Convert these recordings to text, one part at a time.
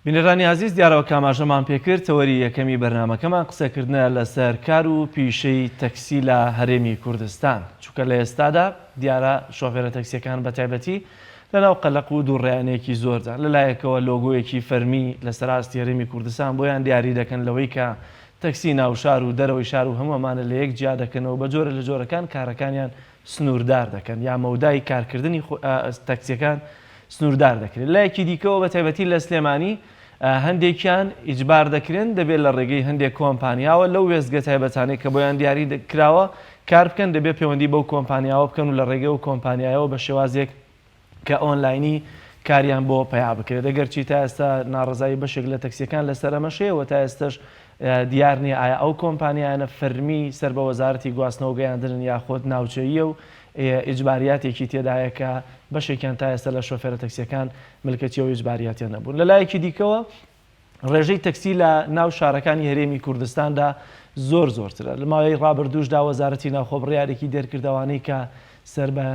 بینەرانی ئازیز دیارە وەک ئاماژەمان پێکرد تەوەری یەکەمی بەرنامەکەمان قسەکردنە لەسەر کار و پیشەی تەکسی لە هەرێمی کوردستان چونکە لە ئێستادا دیارە شۆفێرە تەکسیەکان بە تایبەتی لەناو قەلەق و دووڕیانێکی زۆردا لەلایەکەوە لۆگۆیەکی فەرمی لەسەر ئاستی هەرێمی کوردستان بۆیان دیاری دەکەن لەوەی کە تەکسی ناوشار و دەرەوەی شار و هەموو ئەمانە لە یەک جیا دەکەنەوە بە جۆرە لە جۆرەکان کارەکانیان سنووردار دەکەن یا مەودای کارکردنی تەکسیەکان سنووردار دەکرێت. لایەکی دیکەوە بە تایبەتی لە سلێمانی هەندێکیان ئیجبار دەکرێن دەبێت لە ڕێگەی هەندێک کۆمپانیاوە لەو وێستگە تایبەتانەی کە بۆیان دیاری کراوە کار بکەن دەبێت پەیوەندی بەو کۆمپانیاوە بکەن و لە ڕێگەی ئەو کۆمپانیایەوە بە شێوازێک کە ئۆنلاینی کاریان بۆ پەیا بکرێت ئەگەرچی تا ئێستا ناڕەزایی بەشێک لە تەکسیەکان لەسەر ئەمەش هەیە و تا ئێستەش دیار نییە ئایا ئەو کۆمپانیایانە فەرمی سەر بە وەزارەتی گواستنەوە گەیاندنن یاخود ناوچەییە و ئیجباریاتێکی تێدایە کە بەشێکیان تا ئێستا لە شۆفێرە تەکسیەکان ملکەچی ئەو ئیجباریاتە نەبوون. لە لایەکی دیکەوە ڕێژەی تەکسی لە ناو شارەکانی هەرێمی کوردستاندا زۆر زۆرترە. لە ماوەی ڕابردووشدا وەزارەتی ناوخۆ بڕیارێکی دەرکرد ئەوانەی کە سەر بە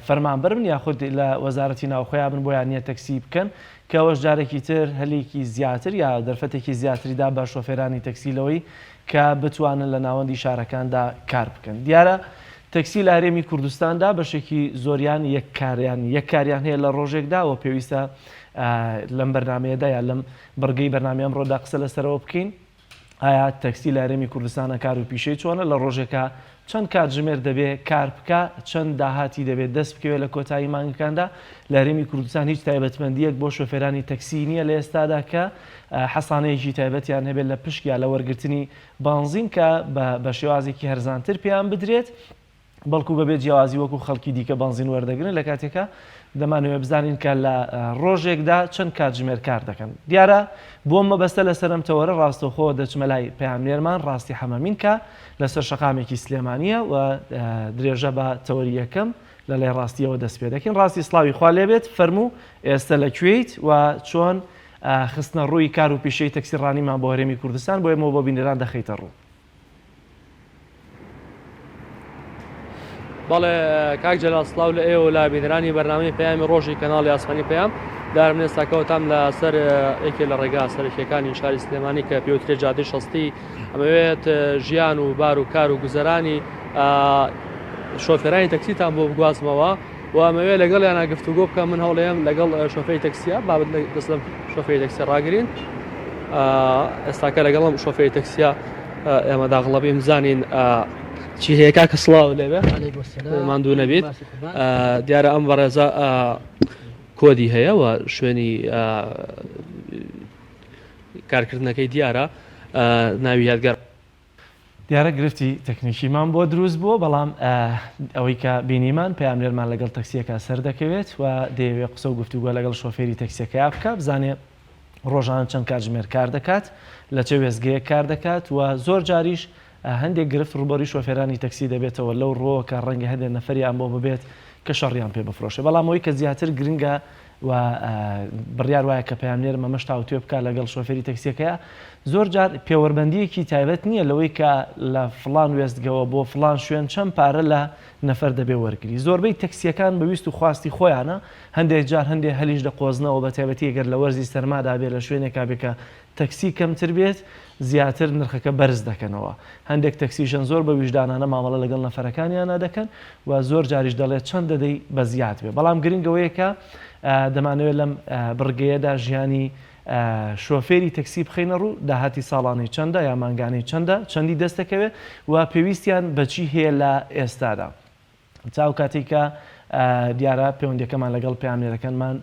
فەرمانبەر بن یاخود لە وەزارەتی ناوخۆیا بن بۆیان نییە تەکسی بکەن کە ئەوەش جارێکی تر هەلێکی زیاتر یا دەرفەتێکی زیاتری دا بە شۆفێرانی تەکسی لەوەی کە بتوانن لە ناوەندی شارەکاندا کار بکەن. دیارە تەکسی لە هەرێمی کوردستاندا بەشێکی زۆریان یەک کاریان یەک کاریان هەیە لە ڕۆژێکدا و پێویستە لەم بەرنامەیەدا یا لەم بڕگەی بەرنامەی ئەمڕۆدا قسە لەسەرەوە بکەین ئایا تەکسی لە هەرێمی کوردستانە کار و پیشەی چۆنە لە ڕۆژێکا چەند کاتژمێر دەبێ کار بکا چەند داهاتی دەبێت دەست بکەوێت لە کۆتایی مانگەکاندا لە هەرێمی کوردستان هیچ تایبەتمەندیەک بۆ شۆفێرانی تەکسی نییە لە ئێستادا کە حەسانەیەکی تایبەتیان هەبێت لە پشک یا لە وەرگرتنی بانزین کە بە شێوازێکی هەرزانتر پێیان بدرێت، بەڵکو بەبێ جیاوازی وەکو خەڵکی دیکە بەنزین وەردەگرن، لە کاتێکا دەمانەوێت بزانین کە لە ڕۆژێکدا چەند کاتژمێر کار دەکەن. دیارە بۆ ئەم مەبەستە لەسەر ئەم تەوەرە ڕاستەوخۆ دەچمە لای پەیامنێرمان ڕاستی حەمەمین کە لەسەر شەقامێکی سلێمانییە و درێژە بە تەوەری یەکەم لە لای ڕاستییەوە دەست پێ دەکەین. ڕاستی سڵاوی خوا لێبێت، فەرموو ئێستە لە کوێیت و چۆن خستنە ڕووی کار و پیشەی تەکسی ڕانیمان بۆ هەرێمی کوردستان بۆ ئێمە و بۆ بینەران دەخەیتە ڕوو. بەڵێ کاک جەلال سڵاو لە ئێوە لە بینەرانی بەرنامەی پەیامی ڕۆژی کەناڵی ئاسمانی پەیام دارم ئێستاکەوەتام لە سەر یەکێ لە ڕێگا سەرەکیەکانی شاری سلێمانی کە پێوترێ جادەی شەستی ئەمەوێت ژیان و بار و کار و گوزەرانی شۆفێرانی تەکسیتان بۆ بگوازمەوە و ئەمەوێ لەگەڵیانا گفتوگۆ بکەم من هەوڵێم لەگەڵ شۆفێری تەکسیە بابەت دەست لەم شۆفێری تەکسیە ڕاگرین ئێستاکە لەگەڵم شۆفێری تەکسیە ئێمە داغڵەبیم زانین چی هەیە کاکە سڵاو لێبێ ماندوو نەبیت دیارە ئەم بەڕێزە کۆدی هەیە و شوێنی کارکردنەکەی دیارە ناوی یادگار دیارە گرفتی تەکنیکیمان بۆ دروست بووە، بەڵام ئەوەی کە بینیمان پەیامنێرمان لەگەڵ تەکسییەکە سەردەکەوێت و دەیەوێت قسە و گفتوگۆ لەگەڵ شۆفێری تەکسییەکەیا بکات بزانێ ڕۆژانە چەند کاتژمێر کار دەکات، لە چ وێستگەیەک کار دەکات و زۆر جاریش هەندێک گرفت ڕووبەڕووی شۆفێرانی تەکسی دەبێتەوە لەو ڕووەوە کە ڕەنگە هەندێک نەفەریان بۆ ببێت کە شەڕیان پێ بفرۆشێ بەڵام ئەوەی کە زیاتر گرنگە و بڕیار وایە کە پەیامنێرم ئەمەش تاوتوێ بکات لەگەڵ شۆفێری تەکسیەکەیا، زۆر جار پێوەربەندییەکی تایبەت نییە لەوەی کە لە فڵان وێستگەوە بۆ فڵان شوێن چەند پارە لە نەفەر دەبێ وەرگری. زۆربەی تەکسییەکان بە ویست و خواستی خۆیانە، هەندێک جار هەندێ هەلیش دەقۆزنەوە بە تایبەتی گەر لە وەرزی سەرمادا بێ لە شوێنێکا بێ کە تەکسی کەمتر بێت زیاتر نرخەکە بەرز دەکەنەوە. هەندێک تەکسیشن زۆر بە ویژدانانە مامەڵە لەگەڵ نەفەرەکانیانا دەکەن و زۆر جاریش دەڵێت چەند دەدەی بە زیاد بێ. بەڵام گرنگ ئەوەیە کە دەمانەوێت لەم بڕگەیەدا ژیانی شۆفێری تەکسی بخەینە ڕوو، داهاتی ساڵانەی چەندە یا مانگانەی چەندە، چەندی دەست دەکەوێت و پێویستیان بە چی هەیە لە ئێستادا. تا ئەو کاتەی کە دیارە پەیوەندیەکەمان لەگەڵ پەیامنێرەکانمان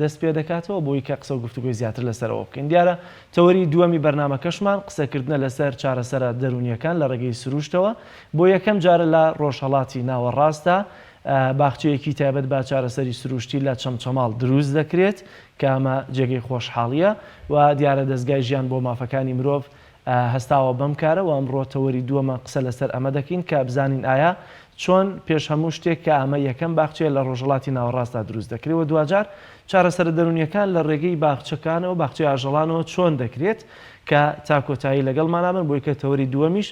دەست پێ دەکاتەوە بۆی کە قسە و گفتوگۆی زیاتر لەسەرەوە بکەین. دیارە تەوەری دووەمی بەرنامەکەشمان قسەکردنە لەسەر چارەسەرە دەروونیەکان لە ڕێگەی سروشتەوە. بۆ یەکەم جارە لە ڕۆژهەڵاتی ناوەڕاستدا باخچەیەکی تایبەت بە چارەسەری سروشتی لە چەمچەماڵ دروست دەکرێت کە ئەمە جێگەی خۆشحاڵیە و دیارە دەزگای ژیان بۆ مافەکانی مرۆڤ هەستاوە بەم کارە و ئەمڕۆ تەوەری دووەمان قسە لەسەر ئەمە دەکەین کە بزانین ئایا چۆن پێش هەموو شتێک کە ئەمە یەکەم باخچەیە لە ڕۆژهەڵاتی ناوەڕاستدا دروست دەکرێت و دواجار چارەسەرە دەروونییەکان لە ڕێگەی باخچەکانەوە باخچەی ئاژەڵانەوە چۆن دەکرێت کە تا کۆتایی لەگەڵمانا بن بۆی کە تەوەری دووەمیش.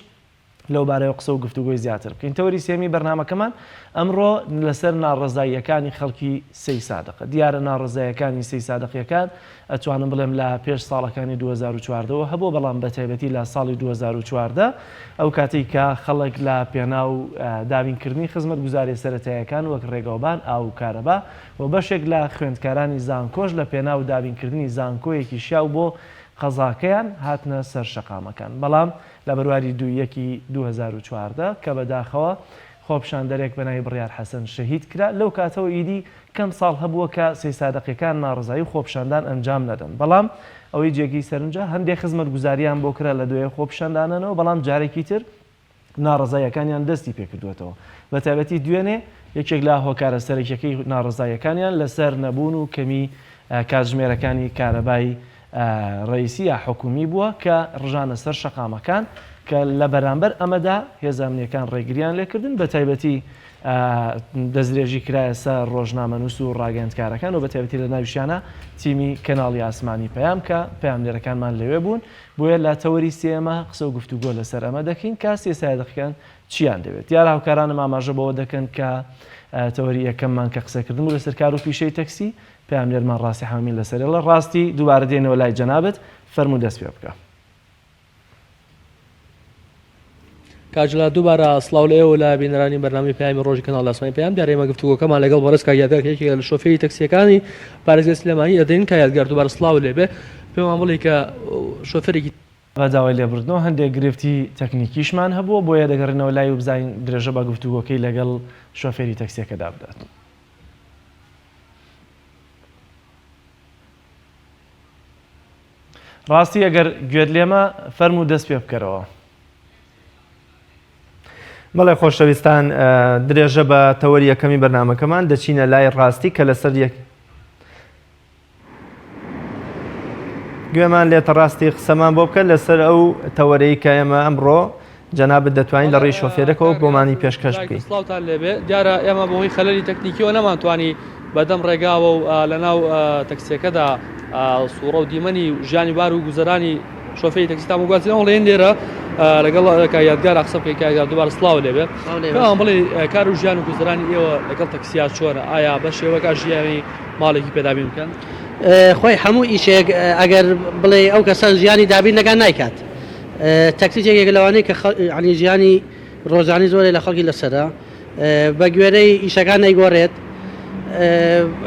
لەو بارەیەوە قسە و گفتوگۆی زیاتر بکەین. تەوەری سێیەمی بەرنامەکەمان ئەمڕۆ لەسەر ناڕەزاییەکانی خەڵکی سەی سادقە. دیارە ناڕەزاییەکانی سەی سادقیەکان ئەتوانم بڵێم لە پێش ساڵەکانی 2014 وە هەبووە بەڵام بە تایبەتی لە ساڵی 2014 ئەو کاتەی کە خەڵک لە پێناو دابینکردنی خزمەتگوزاریە سەرەتاییەکان وەک ڕێگەوبان، ئاو و کارەبا و بەشێک لە خوێندکارانی زانکۆش لە پێناو دابینکردنی زانکۆیەکی شیاو بۆ قەزاکەیان هاتنە سەر شەقامەکان بەڵام لە بەرواری دوو یەکی 2014 کە بە داخەوە خۆپیشاندەرێک بە ناوی بڕیار حەسەن شەهید کرا، لەو کاتەوە ئیدی کەم ساڵ هەبووە کە سەیسادقیەکان ناڕەزایی و خۆپیشاندان ئەنجام نەدەن، بەڵام ئەوەی جێگەی سەرنجە هەندێک خزمەتگوزاریان بۆ کرا لە دوای خۆپیشاندانانەوە، بەڵام جارێکی تر ناڕەزاییەکانیان دەستی پێکردووەتەوە، بەتایبەتی دوێنێ یەکێک لە هۆکارە سەرەکیەکەی ناڕەزاییەکانیان لەسەر نەبوون و کەمی کاتژمێرەکانی کارەبای ڕەئیسی یا حکومی بووە کە ڕژانە سەر شەقامەکان کە لە بەرامبەر ئەمەدا هێزە ئەمنیەکان ڕێگریان لێکردن بە تایبەتی دەستدرێژی کرایە سەر ڕۆژنامەنووس و ڕاگەیاندکارەکان و بە تایبەتی لە ناویشیانە تیمی کەناڵی ئاسمانی پەیام کە پەیامنێرەکانمان لەوێ بوون بۆیە لە تەوەری سێیەمە قسە و گفتوگۆ لەسەر ئەمە دەکەین کە سێ سایدەقەکان چیان دەوێت. دیارە هاوکارانم ئاماژە بەوە دەکەن کە تەوەری یەکەممان کە قسەکردن بوو لەسەر کار و پیشەی تەکسی، پەیامنێرمان ڕاستی حەمەمین لەسەر هێڵە. ڕاستی دووبارە دێینەوە لای جەنابت، فەرموو دەست پێ بکە. کاک جەلال دووبارە سڵاو لە ئێوە و لە بینەرانی بەرنامەی پەیامی ڕۆژی کەناڵی ئاسمانی پەیام. دیارە ئێمە گفتوگۆکەمان لەگەڵ بەڕێز کاک یادگار کە یەکێکە لە شۆفێری تەکسییەکانی پارێزگای سلێمانی ئەدەین. کاک یادگار دووبارە سڵاو لێ بێ. پێمان بڵێی کە شۆفێرێکی. بە داوای لێبوردنەوە هەندێک گرفتی تەکنیکیشمان هەبووە، بۆیە دەگەڕێینەوە لای و بزانین درێژە بە گفتوگۆکەی لەگەڵ شۆفێری تەکسییەکەدا بدات. ڕاستی ئەگەر گوێت لێمە فەرموو دەست پێ بکەرەوە. بەڵێ خۆشەویستان درێژە بە تەوەری یەکەمی بەرنامەکەمان دەچینە لای ڕاستی کە لەسەر یەک گوێمان لێتە ڕاستی قسەمان بۆ بکە لەسەر ئەو تەوەرەی کە ئێمە ئەمڕۆ جەنابت دەتوانین لە ڕێی شۆفێرەکەوە بۆمانی پێشکەش بکەی. سڵاوتان لێبێ دیارە ئێمە بەهۆی خەلەلی تەکنیکیەوە نەمانتوانی بەدەم ڕێگاوە و لەناو تەکسیەکەدا سوڕە و دیمەنی ژیانی بار و گوزەرانی شۆفێری تەکسیتان بگوازینەوە ڵێن لێرە لەگەڵ کاک یادگار قسە بکەین. کاک یادگار دووبارە سڵاو لێبێ. پێمان بڵێ کار و ژیان و گوزەرانی ئێوە لەگەڵ تەکسیا چۆنە؟ ئایا بە شێوەکە ژیانی ماڵێکی پێ دابین بکەن؟ خۆی هەموو ئیشێک ئەگەر بڵێ ئەو کەسە ژیانی دابین نەکات نایکات. تەکسیش یەکێکە لەوانەی کە یانی ژیانی ڕۆژانی زۆرێ لە خەڵکی لەسەرە بە گوێرەی ئیشەکان نەیگۆڕێت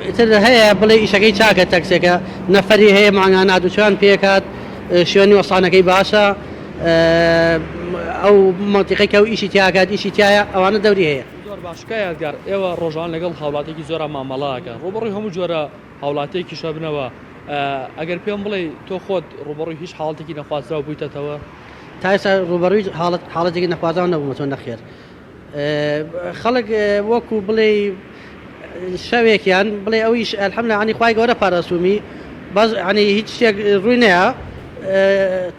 ئیتر هەیە بڵێ ئیشەکەی چاکە تەکسێکە نەفەری هەیە مانگانە هاتوچۆیان پێکات شوێنی وەستانەکەی باشە ئەو مەنتیقەی کە ئەو ئیشی تیاکات ئیشی تایە ئەوانە دەوری هەیە. زۆر باش کاک یادگار ئێوە ڕۆژانە لەگەڵ هاوڵاتیەکی زۆرا مامەڵە ئەکەن ڕووبەڕووی هەموو جۆرە هاوڵاتیەکیش ئەبنەوە ئەگەر پێم بڵێی تۆ خۆت ڕووبەڕووی هیچ حاڵەتێکی نەخوازراو بوویتەتەوە؟ تا ئێستا ڕووبەڕووی حاڵەت حاڵەتێکی نەخوازراو نەبوومەتەوە نەخێر خەڵک وەکو بڵێی شەوێکیان بڵێ ئەویش الحمدلله عنی خوای گەورە پاراستوومی بەس عنی هیچ شتێک ڕووی نەیا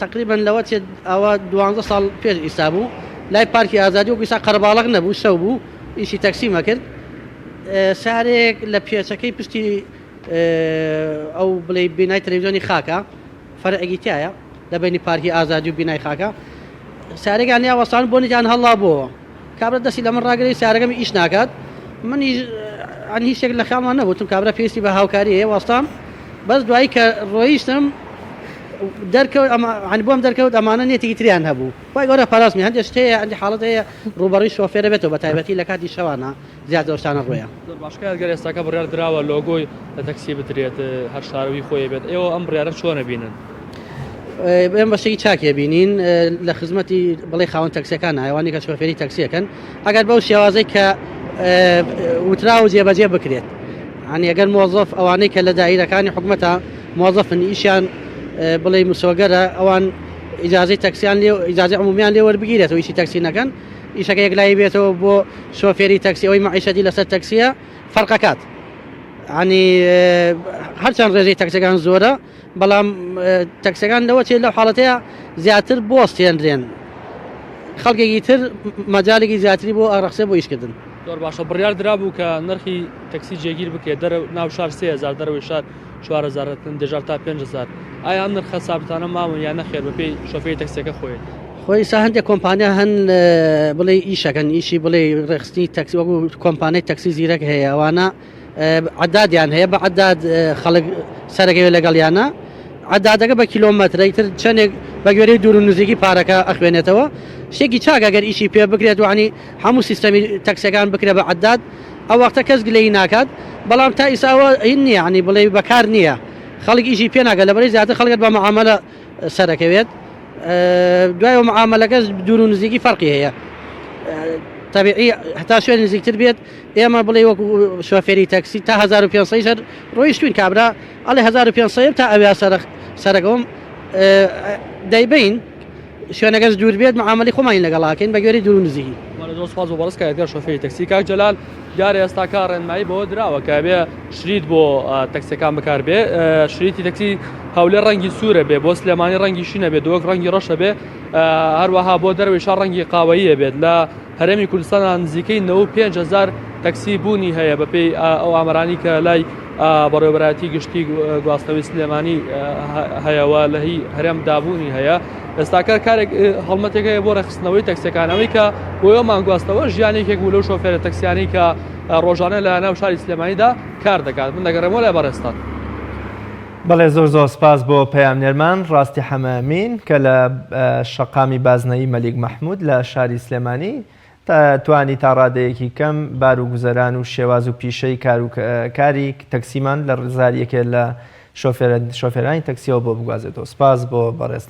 تقریبا لەوە چێت ئەوە دوانزە ساڵ پێش ئیستا بوو لای پارکی ئازادی وەکو ئیستا قەرەباڵغ نەبوو شەو بوو ئیشی تەکسیمە کرد سارێک لە پێچەکەی پشتی ئەو بڵێی بینای تەلەڤیزیۆنی خاکە فەرعێکی تایە لە بینی پارکی ئازادی و بینای خاکە سارێکیان لیا وەستان بۆنێکیان هەڵا بۆوە کابرا دەستی لە من ڕاگرەی سارەکەم ئیش ناکات منیش ئەن هیچ شتێک لە خیاڵمان نەبوو تم کابرا پێویستی بە هاوکاری هەیە وەستام بەس دوایی کە ڕۆیشتم دەرکەوت ئەمە عنی بۆم دەرکەوت ئەمانە نێتێکی تریان هەبوو خوای گەورە پاراستمی هەندێک شت هەیە هەندێک حاڵەت هەیە ڕووبەڕووی شۆفێرە بێتەوە بە تایبەتی لە کاتی شەوانە زیاتر ئەو شتانە ڕوویە. زۆر باش کاک گەر ئێستاکە بڕیار دراوە لۆگۆی لە تەکسی بدرێت هەر شارەوی خۆی بێت ئێوە ئەم بڕیارە چۆن ئەبینن؟ ئێمە بە شتێکی چاک ئەبینین لە خزمەتی بڵێ خاوەن تەکسیەکان ئەوانەی کە شۆفێری تەکسیەکەن ئەگەر بەو شێوازەی کە وتراوە جێبەجێ بکرێت عنی ئەگەر مۆزەف ئەوانەی کە لە دایرەکانی حکومەتە مۆزەفن ئیشیان بڵێ مسۆگەرە ئەوان ئیجازەی تەکسیان لێ ئیجازەی عمومیان لێ وەربگیرێتەوە ئیشی تەکسی نەکەن ئیشەکە یەکلایی بێتەوە بۆ شۆفێری تەکسی ئەوەی مەعیشەتی لەسەر تەکسیە فەرقەکات عنی هەرچەند ڕێژەی تەکسەکان زۆرە بەڵام تەکسەکان لەوە چێت لەو حاڵەتەیە زیاتر بۆستێنرێن خەڵکێکی تر مەجالێکی زیاتری بۆ ئەڕەخسێ بۆ ئیشکردن. زۆر باشە بڕیار درابوو کە نرخی تەکسی جێگیر بکرێت دەرە ناو شار 3000 دەرەوەی شار 4000 دەژار تا 5000 ئایا ئەم نرخە سابتانە ماون یا نەخێر بەپێی شۆفێری تەکسیەکە خۆیەتی؟ خۆی ئیستا هەندێک کۆمپانیا هەن بڵێ ئیشەکەن ئیشی بڵێ ڕێخستنی تەکسی وەکو کۆمپانیای تەکسی زیرەک هەیە ئەوانە عدادیان هەیە بە عداد خەڵک سەرەکەوێت لەگەڵیانە عدادەکە بە کیلۆمەترە ئیتر چەندێک بە گوێرەی دوور و نزیکی پارەکە ئەخوێنێتەوە شتێکی چاک ئەگەر ئیشی پێ بکرێت وانی هەموو سیستەمی تەکسەکان بکرێت بە عداد ئەو وەختە کەس گلەیی ناکات بەڵام تا ئیساوە هین نییە عنی بڵێ بەکار نییە خەڵک ئیشی پێ ناکات لەبەرەی زیاتر خەڵکت بە معاملە سەرەکەوێت دوای معاملەکەش دوور و نزیکی فەرقی هەیە تەبیعی هەتا شوێن نزیکتر بێت ئێمە بڵێ وەکو شۆفێری تەکسی تا 1500 هەر ڕۆیشتوین کابرا ئەڵێ 1500 تا ئەویا سەرخ سەرەکەم دەیبین شوێنەکەش دوور بێت معاملی خۆمانی لەگەڵاکەین بە گوێری دوور و نزیکی. بەڵێ زۆر سوپاس بۆ بەڕێز کاک ئەدگار شۆفێری تەکسی. کاک جەلال دیارە ئێستاکە ڕێنمایی بەوە دراوە کە ئەبێ شریت بۆ تەکسیەکان بەکاربێ شریتی تەکسی هەولێر ڕەنگی سوورە بێ بۆ سلێمانی ڕەنگی شینە بێ دۆک ڕەنگی ڕەشە بێ هەروەها بۆ دەرەوەی شار ڕەنگی قاوەییە بێت لە هەرێمی کوردستان نزیکەی 95 هزار تەکسی بوونی هەیە بەپێی ئەو ئامرانی کە لای بەڕێوەبەرایەتی گشتی گواستنەوەی سلێمانی هەیە و لە هی هەرێم دابوونی هەیە ئێستاکە کارێک هەڵمەتێک هەیە بۆ ڕێکخستنەوەی تەکسیەکان ئەوەی کە بۆیەمان گواستەوە ژیانێکێک بوو لەو شۆفێرە تەکسیانەی کە ڕۆژانە لە ناو شاری سلێمانیدا کار دەکات من دەگەڕێمەوە لای بەڕێزتان. بەڵێ زۆر زۆر سپاس بۆ پەیامنێرمان ڕاستی حەمەئەمین کە لە شەقامی بازنەیی مەلیک مەحمود لە شاری سلێمانی توانی تا ڕادەیەکی کەم بار و گوزەران و شێواز و پیشەی کار و کاری تەکسیمان لە زاری یەکێ لە شۆفێرانی تەکسیەوە بۆ بگوازێتەوە. سپاس بۆ بەڕێزتان.